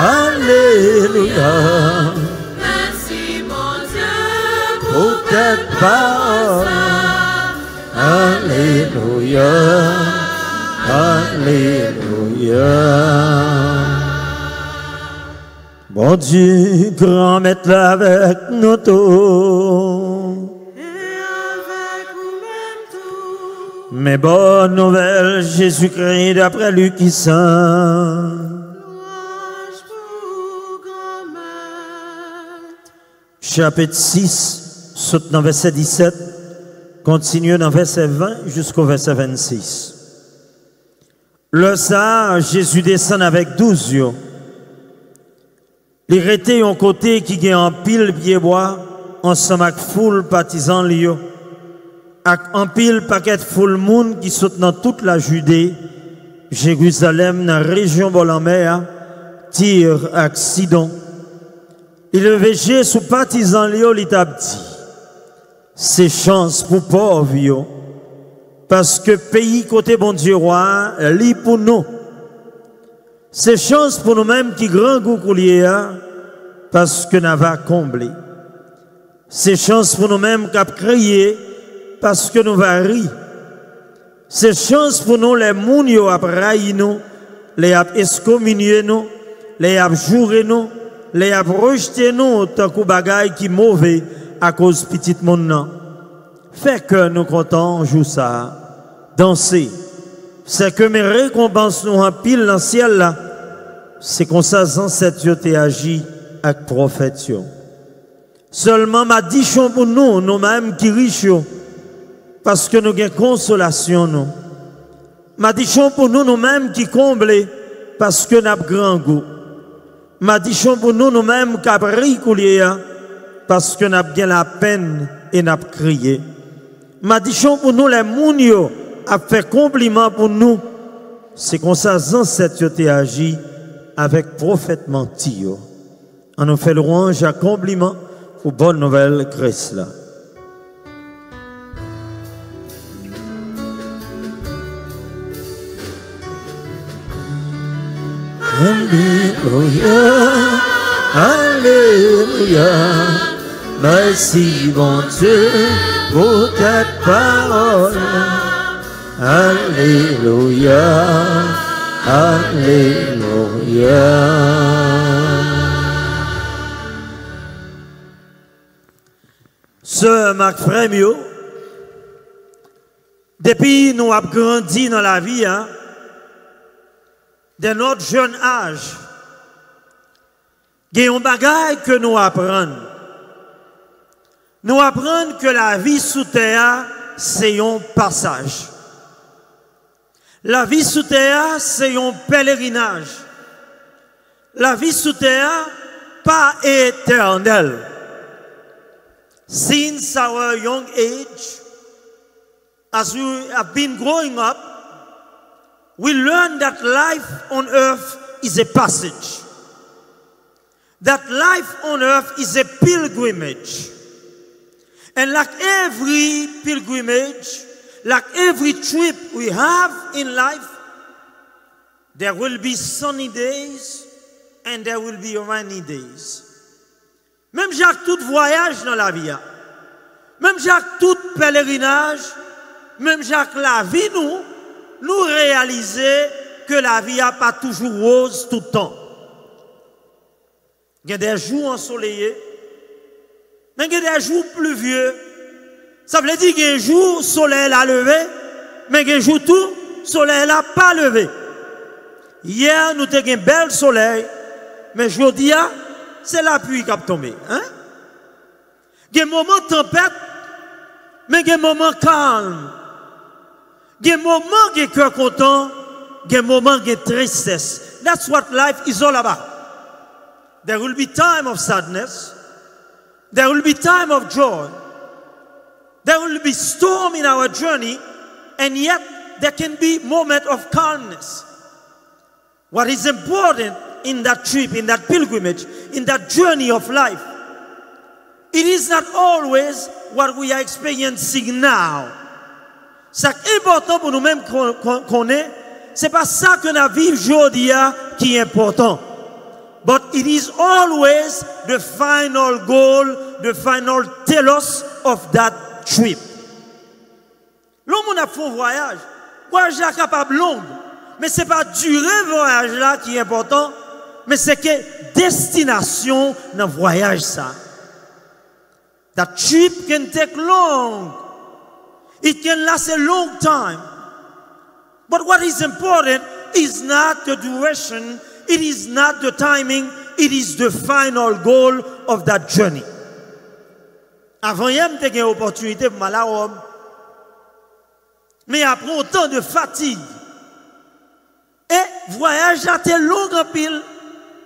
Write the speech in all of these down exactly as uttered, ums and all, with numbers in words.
Alelouya. Mèsi, Bondye, poutèt pawòl. Alelouya. Alelouya. Bondye Granmèt la avèk nou tou. E avèk ou menm tou. Men bòn nouvèl Jezikri daprè Lik ki sen. Lwanj pou ou, Granmèt. Chapit sis, sot nan vèsè disèt, kontinye nan vèsè ven jisko vèsè vennsis. Lè sa a, Jezi desann avèk douz yo. Li rete yon kote ki gen anpil pyebwa ansanm ak foul patizan li yo, ak anpil pakèt foul moun ki sot nan tout Lajide, Jerizalèm, nan rejyon bò lanmè a, Tir ak Sidon. Li leve je sou patizan li yo, li t ap di: Se chans pou pòv yo, paske peyi kote Bondye wa a, li pou nou. Se chans pou nou menm ki grangou koulye a, paske n ava konble. Se chans pou nou menm k ap kriye, paske nou va ri. Se chans pou nou lè moun yo ap rayi nou, lè y ap eskominye nou, lè y ap joure nou, lè y ap rejte nou tankou bagay ki move akoz Pitit Moun nan. Fè kè nou kontan jou sa a. Danse. Sèke men rekonpans nou anpil nan syèl la. Se konsa zansèt yo te aji ak pwofèt yo. Sèlman madichon pou nou, nou menm ki rich yo, paske nou gen konsolasyon nou. Madichon pou nou, nou menm ki konble, paske n ap grangou. Madichon pou nou, nou menm k ap ri koulye a, paske n ap gen lapenn e n ap kriye. Madichon pou nou, lè moun yo ap fè konpliman pou nou. Se konsa zansèt yo te aji avèk pwofèt manti yo. Ann nou fè lwanj ak konpliman pou bòn nouvèl Kris la. Alelouya, alelouya. Mèsi, Bondye, poutèt pawòl la. Alelouya, alelouya. Sè m ak frè m yo, depi nou ap grandi nan lavi a, dès notre jeune âge, gen yon bagay ke nou aprann. Nou aprann ke lavi sou tè a se yon pasaj. Lavi sou tè a se yon pèlerinaj. Lavi sou tè a pa etènèl. Since our young age, as we have been growing up, we learn that life on earth is a passage. That life on earth is a pilgrimage. And like every pilgrimage, like every trip we have in life, there will be sunny days and there will be rainy days. Menm jan ak tout vwayaj nan lavi a, menm jan ak tout pèlerinaj, menm jan ak lavi nou, nou reyalize ke lavi a pa toujou woz tout tan. Gen de jou ansoleye, men gen de jou plivye. Sa vle di gen jou solèy la leve, men gen jou tou solèy la pa leve. Yè nou te gen bèl solèy, men jodi a se lapli k ap tonbe, en? Gen moman tanpèt, men gen moman kalm. Gen moman gen kè kontan, gen moman gen tristès. That's what life is all about. There will be time of sadness. There will be time of joy. There will be storm in our journey, and yet there can be moment of calmness. What is important in that trip, in that pilgrimage, in that journey of life, it is not always what we are experiencing now. Sa k enpòtan pou nou menm kon-, kon-, konnen, se pa sa ke n ap viv jodi a ki enpòtan. But it is always the final goal, the final telos of that trip. Lè yon moun ap fè yon vwayaj, vwayaj la kapab long, men se pa dire vwayaj la ki enpòtan, men se ke destinasyon nan vwayaj sa. That trip can take long. It can last a long time. But what is important is not the duration, it is not the timing, it is the final goal of that journey. Avan yè, m te gen opòtinite pou m al a Wòm. Men apre yon tan de fatig, e vwayaj la te long anpil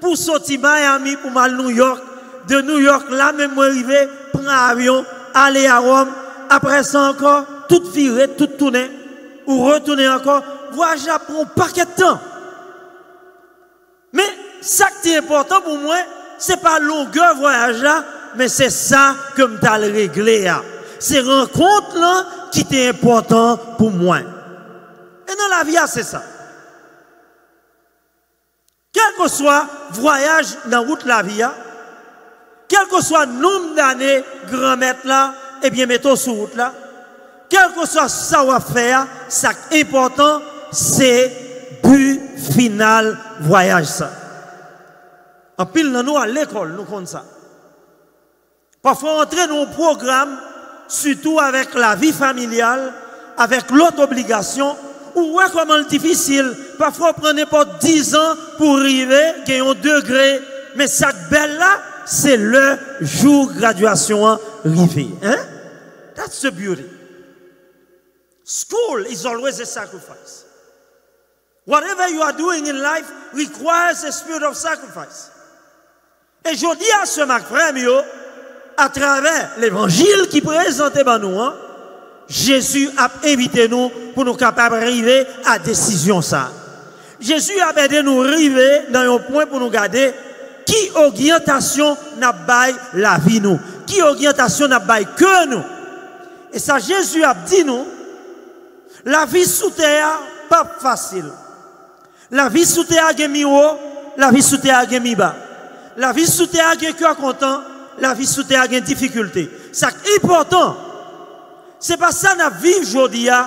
pou soti Miami pou m al New York. De New York la menm mwen rive, pran avyon, ale a Wòm. Apre sa ankò, tout vire, tout tounen, ou retounen ankò. Vwayaj la pran yon pakèt tan. Men, sa k te enpòtan pou mwen, se pa longè vwayaj la, men se sa ke m t al regle a. Se rankont lan ki te enpòtan pou mwen. E nan lavi a, se sa. Kèlkeswa vwayaj nan wout lavi a, kèlkeswa nonb dane Granmèt la, ebyen, mete w sou wout la. Kèlkeswa sa w ap fè a, sa k enpòtan, se bi final vwayaj sa. Anpil nan nou al lekòl, nou konn sa. Pafwa, w antre nan yon pwogram, sitou avèk lavi familyal, avèk lòt obligasyon, ou wè kòman l difisil. Pafwa, w pran nenpòt dizan pou w rive gen yon degre. Men sa k bèl la, se lè jou gradyasyon an rive. Hein? That's the beauty. School is always a sacrifice. Whatever you are doing in life requires a spirit of sacrifice. E jodi a, sè m ak frè m yo, atravè levanjil ki prezante ban nou an, Jezi ap envite nou pou nou kapab rive a desizyon sa. Jezi ap ede nou rive nan yon pwen pou nou gade ki oryantasyon n ap bay lavi nou, ki oryantasyon n ap bay kè nou. E sa Jezi ap di nou, lavi sou tè a p ap fasil. Lavi sou tè a gen mi wo, lavi sou tè a gen mi ba. Lavi sou tè a gen kè kontan, lavi sou tè a gen difikilte. Sa k enpòtan, se pa sa n ap viv jodi a,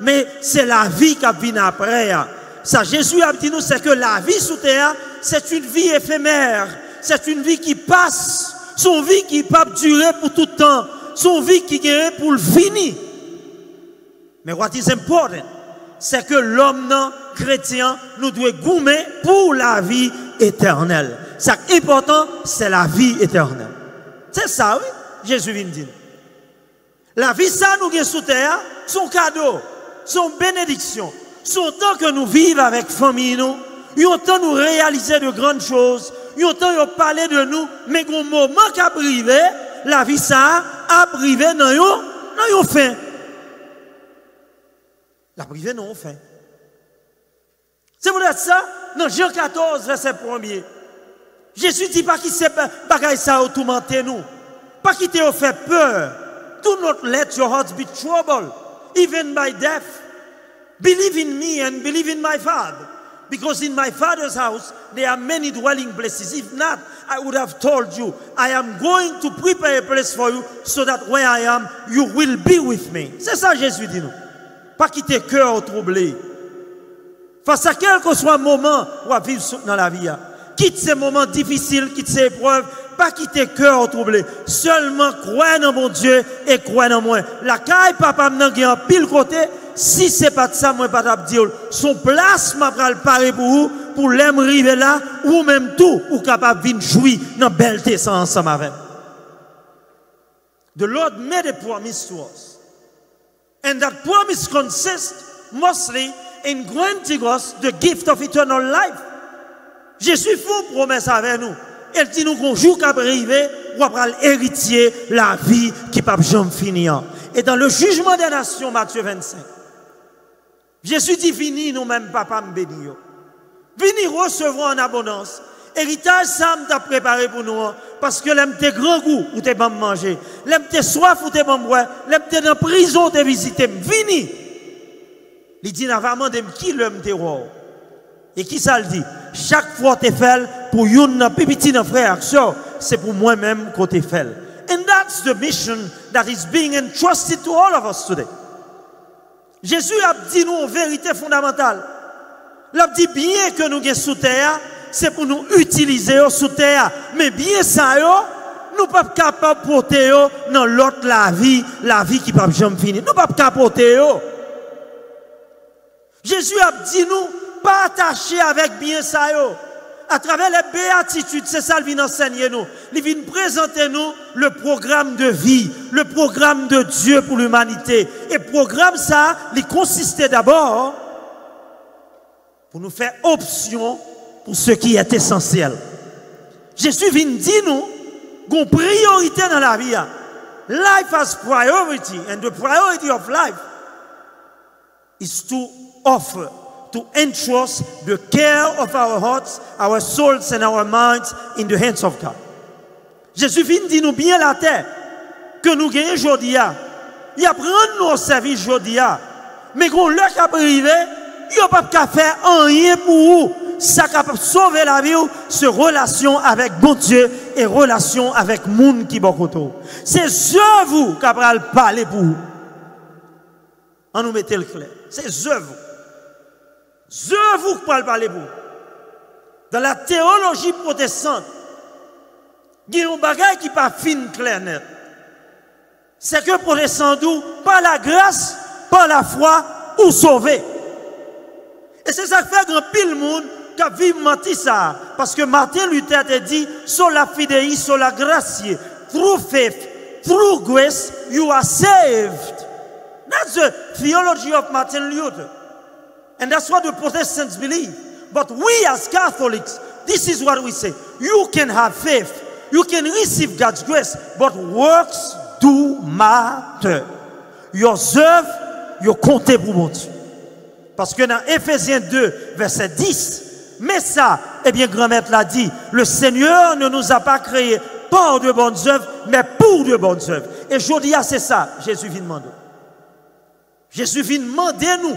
men se lavi k ap vin apre a. Sa Jezi ap di nou, se ke lavi sou tè a, c'est une vie éphémère, c'est une vie qui passe, se yon vi ki p ap dire pou tout tan, se yon vi ki genyen pou l fini. Men what is important, se ke lòm nan, kretyen an, nou dwe goumen pou lavi etènèl. Sa k enpòtan, se lavi etènèl. Se sa, wi, Jezi vin di nou. Lavi sa nou gen sou tè a, se yon kado, se yon benediksyon. Se yon tan ke nou viv avèk fanmi nou, yon tan nou reyalize de grann choz, yon tan yo pale de nou, men gen yon moman k ap rive, lavi sa a ap rive nan yon, nan yon fen. L ap rive nan yon fen. Se poutèt sa, nan Jan katòz, vèsè premye, Jezi di, pa kite ba-, bagay sa yo toumante nou. Pa kite yo fè pè. Do not let your hearts be troubled, even by death. Believe in me and believe in my Father. Because in my Father's house, there are many dwelling places. If not, I would have told you, I am going to prepare a place for you, so that where I am, you will be with me. Se sa Jezi di nou. Pa kite kè w twouble. Fas a kèlkeswa moman w ap viv sou, nan lavi a, kit se moman difisil, kit se eprèv, pa kite kè w twouble. Sèlman kwè nan Bondye e kwè nan mwen. Lakay Papa m nan gen anpil kote, si se pa t sa, mwen pa t ap di w l. Se yon plas m ap pral pare pou ou, pou lè m rive la, ou menm tou, ou kapab vin jwi nan bèlte sa ansanm avè m. The Lord made a promise to us. And that promise consists mostly in granting us the gift of eternal life. Jezi fè yon pwomès avè nou. E l di nou gon jou k ap rive, w ap pral eritye lavi ki p ap janm fini an. E dans le jugement des nations, Matthieu vingt-cinq, Jezi di, vini nou menm Papa m beni yo. Vini resevwa an abondans eritaj sa a m t ap prepare pou nou an, paske lè m te grangou, ou te ban m manje. Lè m te swaf, ou te ban m bwè. Lè m te nan prizon, ou te vizite m. Vini! Li di, n a va mande m ki lè m te wè w. E ki sa l di? Chak fwa w te fè l, pou youn nan pi piti nan frè ak sè w, se pou mwen menm ke w te fè l. And that's the mission that is being entrusted to all of us today. Jezi ap di nou yon verite fondamantal. L ap di byen ke nou gen sou tè a, se pou nou itilize yo sou tè a. Men byen sa yo, nou p ap kapab pote yo nan lòt lavi, lavi ki p ap janm fini. Nou p ap ka pote yo. Jezi ap di nou, pa atache avèk byen sa yo. Atravè lè beyatitid, se sa l vin ansenye nou. Li vin prezante nou le programme de vie, le programme de Dieu pour l'humanité. E pwogram sa, li konsiste dabò pou nou fè opsyon pou ce qui est essentiel. Jezi vin di nou, gon priyorite nan lavi a. Life has priority, and the priority of life is to offer, to entrust the care of our hearts, our souls, and our minds in the hands of God. Jezi vin di nou byen latè ke nou genyen jodi a, y ap rann nou sèvis jodi a, men gon lè k ap rive, yo p ap ka fè anyen pou ou. Sa k ap sove lavi w, se relasyon avèk Bondye e relasyon avèk moun ki bò kote w. Se zèv ou k ap pral pale pou ou. An nou mete l klè. Se zèv ou. Zèv ou k pral pale pou ou. Dans la théologie protestante, gen yon bagay ki pa fin klè nèt. Se ke pwotesan di w, par la grâce, par la foi, ou sove. E se sa k fè gen anpil moun k ap viv manti sa a. Paske Martin Luther te di, sola fide, sola gratia, through faith, through grace, you are saved. That's the theology of Martin Luther. And that's what the Protestants believe. But we as Catholics, this is what we say. You can have faith. You can receive God's grace. But works do matter. Yo zèv, yo konte pou Bondye. Paske nan Efezyen de, vèsè dis, men sa, ebyen, Granmèt la di, le Seigneur ne nous a pas créés par de bonnes œuvres, mais pour de bonnes œuvres. E jodi a, se sa Jezi vin mande. Jezi vin mande nou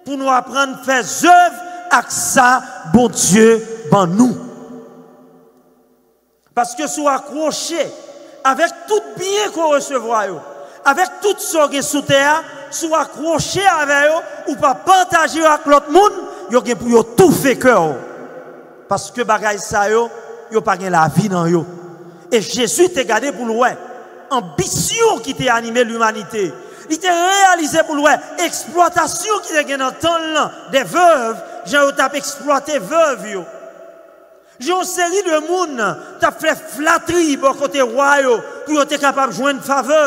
pou nou aprann fè zèv ak sa Bondye ban nou. Paske si w akwoche avèk tout byen ke w resevwa yo, avèk tout sa w gen sou tè a, si w akwoche avè yo, ou pa pataje yo ak lòt moun, yo gen pou yo toufe kè w. Paske bagay sa yo, yo pa gen lavi nan yo. E Jezi te gade pou l wè anbisyon ki te anime limanite. Li te reyalize pou l wè eksplwatasyon ki te gen nan tan l lan, des veuves, jan yo t ap eksplwate vèv yo. Jan yon seri de moun t ap fè flatri bò kote wa yo pou yo te kapab jwenn favè.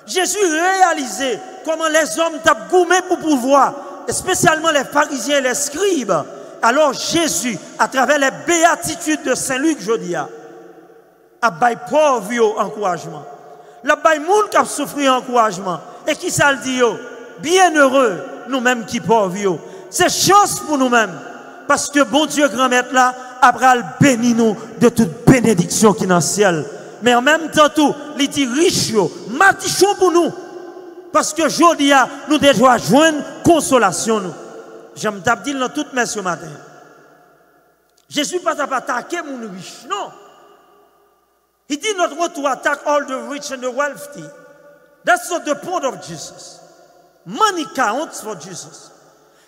Jezi reyalize kòman lèzòm t ap goumen pou pouvwa, espesyalman lè Farizyen e lè skrib. Alò, Jezi, atravè lè beyatitid de Sen Lik jodi a, ap bay pòv yo ankourajman. L ap bay moun k ap soufri ankourajman. E kisa l di yo? Byennere nou menm ki pòv yo. Se chans pou nou menm, paske Bondye Granmèt la ap pral beni nou de tout benediksyon ki nan syèl. Men an menm tan tou, li di rich yo, madichon pou nou, paske jodi a, nou dezwa jwenn konsolasyon nou. Jan m t ap di l nan tout mès yo maten an, Jezi pa t ap atake moun rich, non. He did not want to attack all the rich and the wealthy. That's not the point of Jesus. Money counts for Jesus.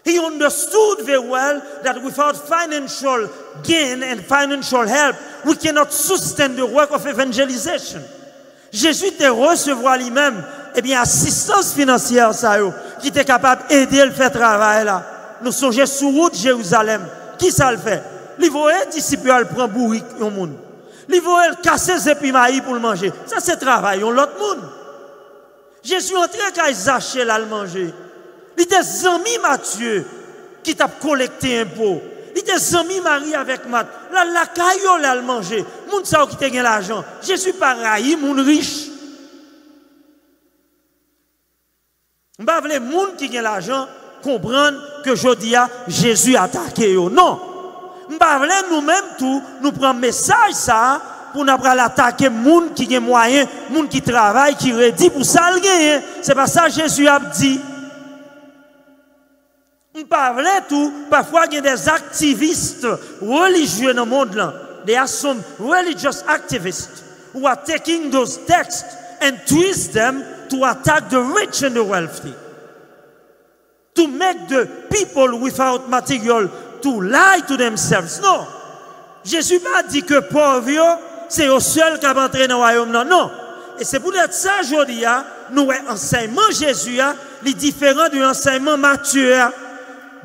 He understood very well that without financial gain and financial help, we cannot sustain the work of evangelization. Jezi te resevwa li menm, ebyen, asistans finansyè sa yo ki te kapab ede l fè travay la. Nou sonje sou wout Jerizalèm, kisa l fè? Li voye disip yo al pran bourik yon moun. Li voye l kase zepi mayi pou l manje. Sa se travay yon lòt moun. Jezi antre kay Zache l al manje. Li te zanmi Matye ki t ap kolekte enpo. Li te zanmi Mari avèk Mat. L al lakay yo l al manje. Moun sa yo ki te gen lajan. Jezi pa rayi moun rich. M pa vle moun ki gen lajan konprann ke jodi a Jezi atake yo. Non! M pa vle nou menm tou nou pran mesaj sa a pou n ap pral atake moun ki gen mwayen, moun ki travay, ki redi pou sa l genyen. Se pa sa Jezi ap di. M pa vle tou, pafwa gen des activistes religieux nan mond lan. There are some religious activists who are taking those texts and twist them to attack the rich and the wealthy, to make the people without material to lie to themselves. Non. Jezi pa di ke pòv yo, se yo sèl k ap antre nan wayòm nan. Non. E se poutèt sa, jodi a, nou wè ansèyman Jezi a, li diferan de ansèyman Matye a.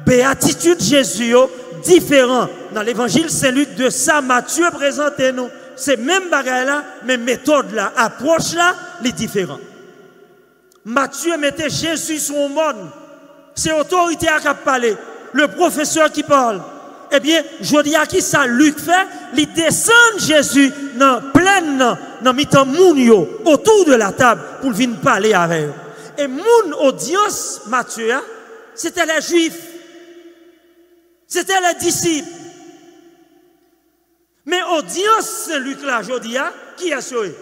Beyatitid Jezi yo diferan nan levanjil Sen Lik de sa Matye prezante nou. Se menm bagay la, men metòd la, apwòch la, li diferan. Matye mete Jezi sou yon mòn. Se otorite a k ap pale. Le professeur qui parle. Ebyen, jodi a, ki sa Lik fè? Li desann Jezi nan plèn nan, nan mitan moun yo, autour de la table, pou l vin pale avè yo. E moun odyans Matye a, se te lè Jwif. Se te lè disip. Men odyans Sen Lik la jodi a, kiyès yo ye?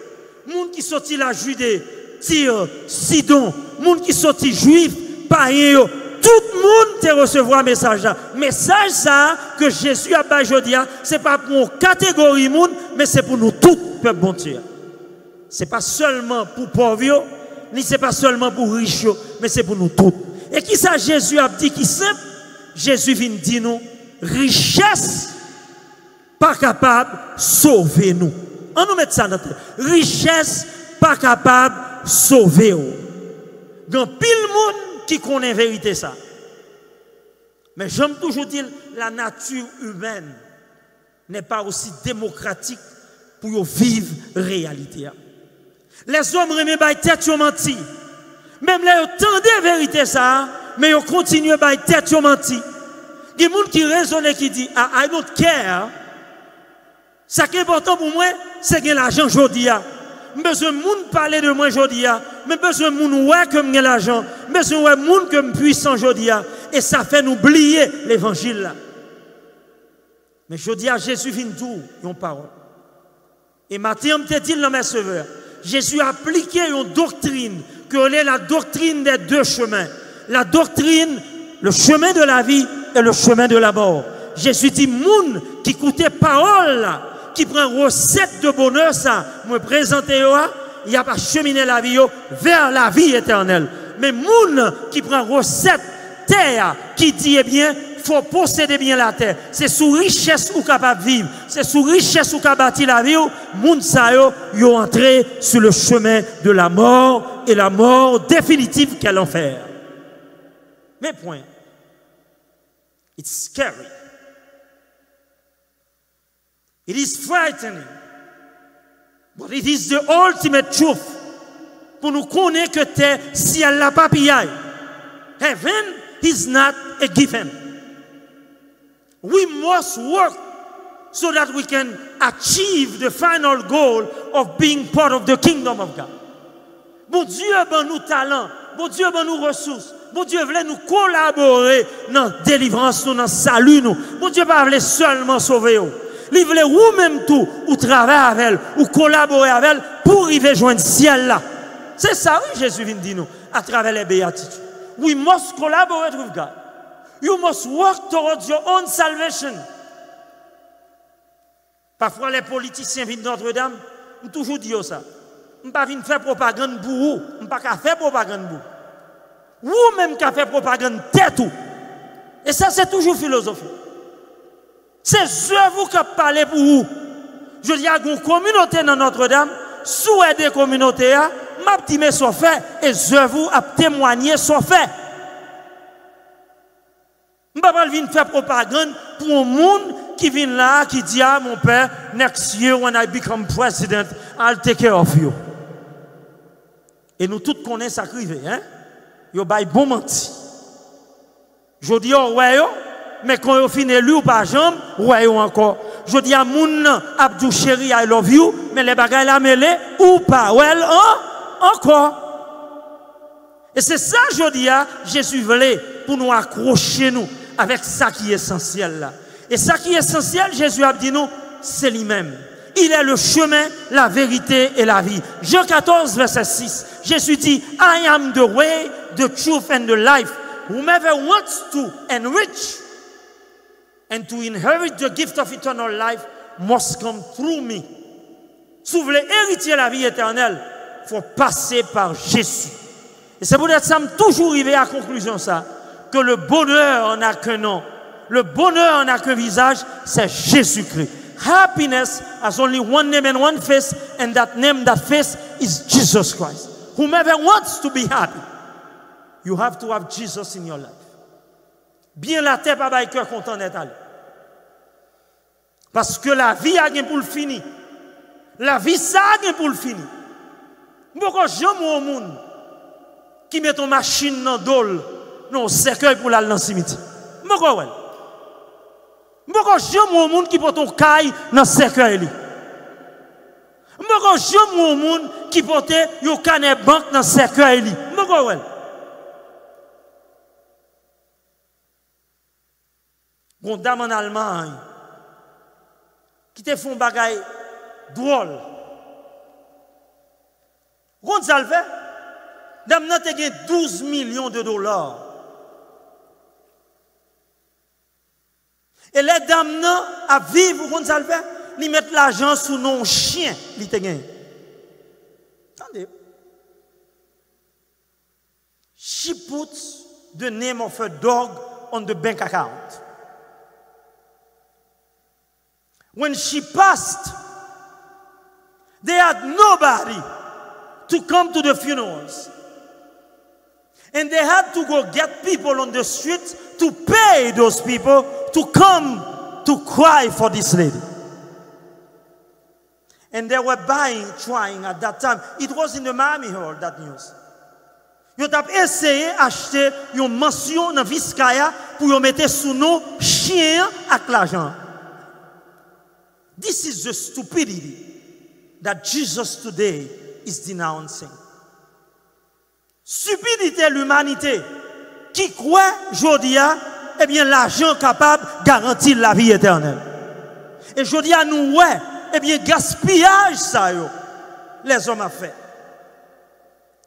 Moun ki soti la Jide, Tir, Sidon, moun ki soti Jwif, payen yo, tout moun te resevwa mesaj la. Mesaj sa a ke Jezi ap bay jodi a, se pa pou yon kategori moun, men se pou nou tout, pèp Bondye a. Se pa sèlman pou pòv yo, ni se pa sèlman pou rich yo, men se pou nou tout. E ki sa Jezi ap di ki senp? Jezi vin di nou, richès pa kapab sove nou. An nou met sa nan tèt. Richès pa kapab sove w. Gen anpil moun ki konnen verite sa. Men jan m toujou di l, la nature humaine n'est pas aussi démocratique pou yo viv reyalite a. Lèzòm renmen bay tèt yo manti. Menm lè yo tande verite sa a, men yo kontinye bay tèt yo manti. Gen moun ki rezone ki di, "Ah, I don't care. Sa ki enpòtan pou mwen, se gen lajan jodi a. M bezwen moun pale de mwen jodi a. M bezwen moun wè ke m gen lajan. M bezwen wè moun ke m pwisan jodi a." E sa fè nou bliye levanjil la. Men jodi a, Jezi vin di w yon pawòl. E maten an, m te di l nan Mèsevè, Jezi aplike yon doktrin ke yo rele la doctrine des deux chemins. La doctrine, le chemin de la vie et le chemin de la mort. Jezi di, moun ki koute pawòl la, ki pran resèt de bonè sa mwen prezante yo a, y ap achemine lavi yo vè lavi etènèl. Men moun ki pran resèt tè a, ki di, ebyen, fò w posede byen latè. Se sou richès ou kapab viv. Se sou richès ou ka bati lavi w. Moun sa yo, yo antre sur le chemin de la mort et la mort définitive qu'est l'enfer. Men pwen. It's scary. It is frightening, but it is the ultimate truth. Pou nou konnen ke tè, syèl la pa piyay. Heaven is not a given. We must work so that we can achieve the final goal of being part of the kingdom of God. Bondye ban nou talan, Bondye ban nou resous, Bondye vle nou kolabore nan delivrans nou, nan sali nou. Bondye pa vle sèlman sove w. Li vle ou menm tou, ou travay avè l, ou kolabore avè l pou w rive jwenn syèl la. Se sa, wi, Jezi vin di nou atravè les béatitudes. We must collaborate with God. You must work towards your own salvation. Pafwa, lè politisyen vin Nòtredam, m toujou di yo sa. M pa vin fè pwopagann pou ou. M pa ka fè pwopagann pou ou. Ou menm ka fè pwopagann tèt ou. E sa, se toujou filozofi. Se zèv ou k ap pale pou ou. Jodi a, gen yon kominote nan Nòtredam, si w ede kominote a, m ap di men sa w fè, e zèv ou ap temwanye sa w fè. M pa pral vin fè pwopagann pou yon moun ki vin la a, ki di, "Ah, mon père, next year when I become president, I'll take care of you." E nou tout konnen sa k rive, en? Yo bay bon manti. Jodi a, w wè yo, men kan yo fin eli, ou pa janm wè yo ankò. Jodi a, moun nan ap di w, "Cheri, I love you," men lè bagay la mele, ou pa wè l an-, ankò. E se sa, jodi a, Jezi vle pou nou akwoche nou avèk sa ki esansyèl la. E sa ki esansyèl, Jezi ap di nou, se li menm. Il est le chemin, la vérité et la vie. Jan katòz, vèsè sis, Jezi di, "I am the way, the truth and the life." Whomever wants to enrich and to inherit the gift of eternal life must come through me. Si w vle eritye lavi etènèl, fò w pase pa Jezi. E se poutèt sa m toujou rive a konklizyon sa, ke le bonheur n'a qu'un nom. Le bonheur n'a qu'un visage, c'est Jésus-Christ. Happiness has only one name and one face, and that name, that face is Jesus Christ. Whomever wants to be happy, you have to have Jesus in your life. Byen latè pa bay kè kontan nèt ale. Paske lavi a gen pou l fini. Lavi sa a gen pou l fini. M poko janm wè yon moun ki met yon machin nan do l, nan yon sèkèy pou l al nan simityè. M poko wè l. M poko janm wè yon moun ki pote yon kay nan sèkèy li. M poko janm wè yon moun ki pote yon kanè bank nan sèkèy li. M poko wè l. Gon dam ann Almay ki te fè yon bagay dwòl. Ou konn sa l fè? Dam nan te gen douz milyon de dola. E lè dam nan ap viv, ou konn sa l fè? Li met lajan sou non yon chyen li te genyen. Tande. She puts the name of her dog on the bank account. When she passed, they had nobody to come to the funerals. And they had to go get people on the street to pay those people to come to cry for this lady. And they were buying, trying at that time. It was in the Miami Herald, that news. Yo t ap eseye achte yon mansyon nan Vizcaya pou yo mete sou non chyen an ak lajan an. This is the stupidity that Jesus today is denouncing. Stipidite limanite ki kwè jodi a, ebyen, lajan kapab garanti lavi etènèl. E jodi a, nou wè, ebyen, gaspiyaj sa yo lèzòm ap fè.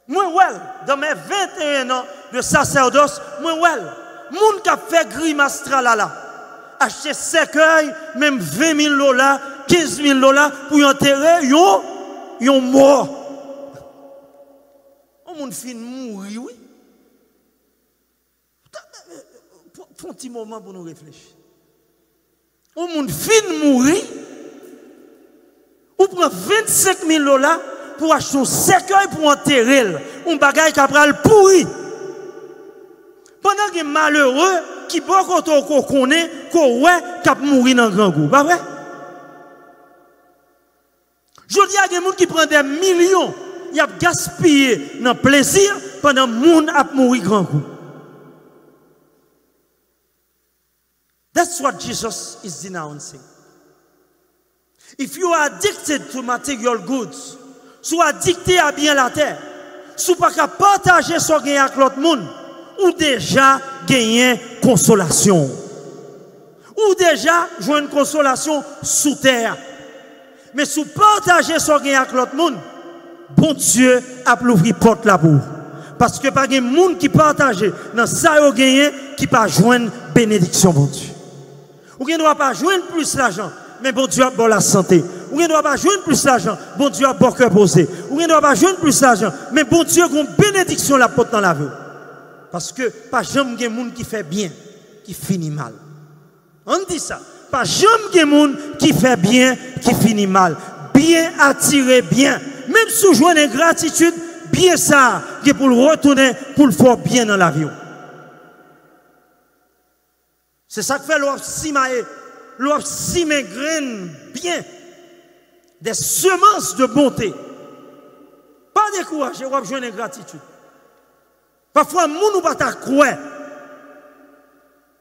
Mwen wè l, dans mes vingt et un ans de sacerdoce, mwen wè l. Moun k ap fè grimas tralala, achte sèkèy, menm ven mil dola, kenz mil dola, pou y antere yon, yon mò. Yon moun fin mouri, wi. Pran, pran ti moman pou nou reflechi. Yon moun fin mouri, ou pran vennsenk mil dola pou achte yon sèkèy pou antere l, yon bagay k ap pral pouri. Pandan gen malere ki bò kote w ko konnen, ko wè k ap mouri nan grangou, pa vre? Jodi a, gen moun ki pran dè milyon, y ap gaspiye nan plezi pandan moun ap mouri grangou. That's what Jesus is denouncing. If you are addicted to material goods, si w adikte a byen latè, si w pa ka pataje sa w genyen ak lòt moun, ou deja genyen konsolasyon. Ou deja jwenn konsolasyon sou tè a. Men si w pataje sa w genyen ak lòt moun, Bondye ap louvri pòt la pou ou. Paske pa gen moun ki pataje nan sa yo genyen ki pa jwenn benediksyon Bondye. Ou gen dwa pa jwenn plis lajan, men Bondye ap ba w lasante. Ou gen dwa pa jwenn plis lajan, Bondye ap ba w kè poze. Ou gen dwa pa jwenn plis lajan, men Bondye gon benediksyon l ap pote nan lavi w. Paske pa janm gen moun ki fè byen, ki fini mal. Ann di sa, pa janm gen moun ki fè byen, ki fini mal. Byen atire byen. Menm si w jwenn engratitid, byen sa a gen pou l retounen, pou l fè w byen nan lavi w. Se sa k fè lè w ap simaye, lè w ap simen grenn byen, des semences de bonté, pa dekouraje, w ap jwenn engratitid. Pafwa, moun ou pa ta kwè,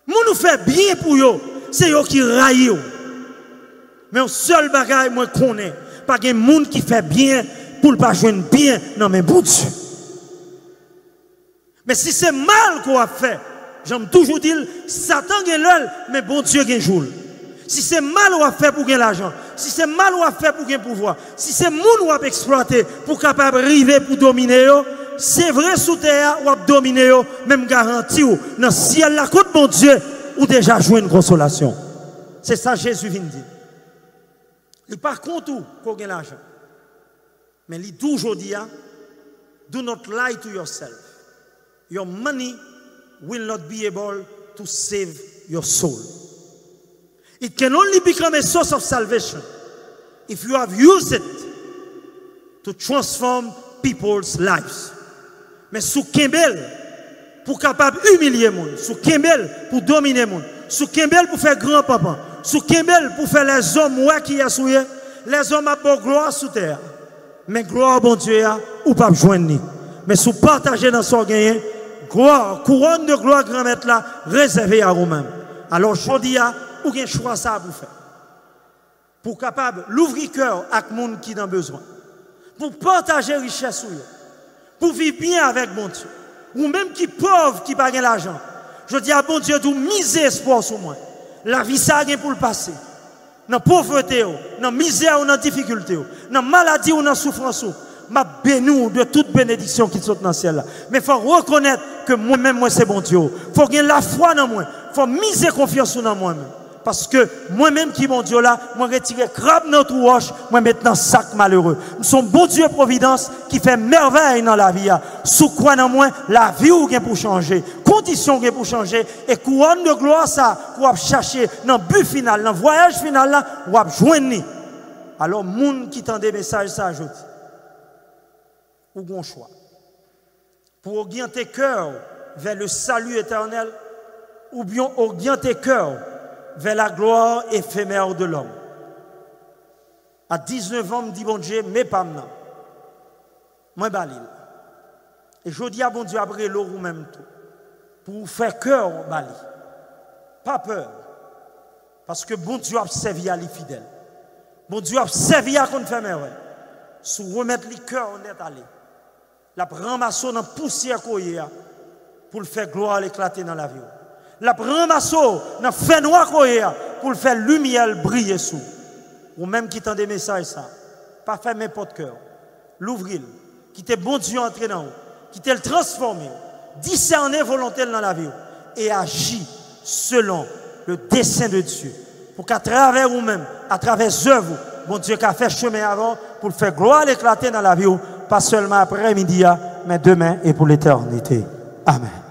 moun ou fè byen pou yo, se yo ki rayi w. Men yon sèl bagay mwen konnen, pa gen moun ki fè byen pou l pa jwenn byen nan men Bondye. Men si se mal ke w ap fè, jan m toujou di l, Satan gen lè l, men Bondye gen jou l. Si se mal w ap fè pou w gen lajan, si se mal w ap fè pou w gen pouvwa, si se moun w ap eksplwate pou w kapab rive pou domine yo, Se vre, sou tè a, w ap domine yo, men m garanti w, nan syèl la, kot Bondye, ou deja jwenn konsolasyon. Se sa Jezi vin di. Li pa kont ou ke w gen lajan. Men li di w jodi a, do not lie to yourself. Your money will not be able to save your soul. It can only become a source of salvation if you have used it to transform people's lives. Men si w kenbe l pou w kapab imilye moun, si w kenbe l pou w domine moun, si w kenbe l pou w fè gran panpan, si w kenbe l pou w fè lèzòm wè kiyès ou ye, lèzòm ap ba w glwa sou tè a. Men glwa Bondye a, ou p ap jwenn li. Men si w pataje nan sa w genyen, glwa, couronne de gloire Granmèt la rezève a ou menm. Alò, jodi a, ou gen chwa sa a pou w fè. Pou w kapab louvri kè w ak moun ki nan bezwen. Pou w pataje richès ou yo. Pou w viv byen avèk Bondye. Ou menm ki pòv, ki pa gen lajan. Jodi a, Bondye di w, mize espwa w sou mwen. Lavi sa a gen pou l pase. Nan povrete w, nan mizè w, nan difikilte w, nan maladi w, nan soufrans ou, m ap beni w de tout benediksyon ki sot nan syèl la. Men fò w rekonèt ke mwen menm, mwen se Bondye w. Fò w gen lafwa nan mwen. Fò w mize konfyans ou nan mwen menm. Paske mwen menm ki Bondye w la, mwen retire krab nan twou wòch, mwen met nan sak malere. M se yon Bondye pwovidans ki fè mèvèy nan lavi a. Si w kwè nan mwen, lavi w gen pou chanje. Kondisyon w gen pou chanje. E couronne de gloire sa ke w ap chache nan bi final, nan vwayaj final la, w ap jwenn li. Alò, moun ki tande mesaj sa a jodi, ou gen yon chwa. Pou oryante kè w vè le salut éternel, oubyen oryante kè w vè la gloire éphémère de l'homme. A diznèf an, m di Bondye, men pa m nan. Mwen ba li l. E jodi a, Bondye ap rele w ou menm tou. Pou w fè kè w ba li. Pa pè. Paske Bondye w ap sèvi a li fidèl. Bondye w ap sèvi a konn fè mèvèy. Si w remèt li kè w nèt ale, l ap ranmase w nan pousyè ke w ye a pou l fè glwa l eklate nan lavi w. L ap ranmase w nan fènwa ke w ye a pou l fè limyè l briye sou w. Ou menm ki tande mesaj sa, pa fèmen pòt kè w. Louvri l. Kite Bondye antre nan ou. Kite l transfòme w. Disène volonte l nan lavi w. E aji selon le dessein de Dieu. Pou k atravè ou menm, atravè zèv ou, Bondye ka fè chemen avè w pou l fè glwa l eklate nan lavi w, pa sèlman aprèmidi a, men demen e pou letènite. Amèn.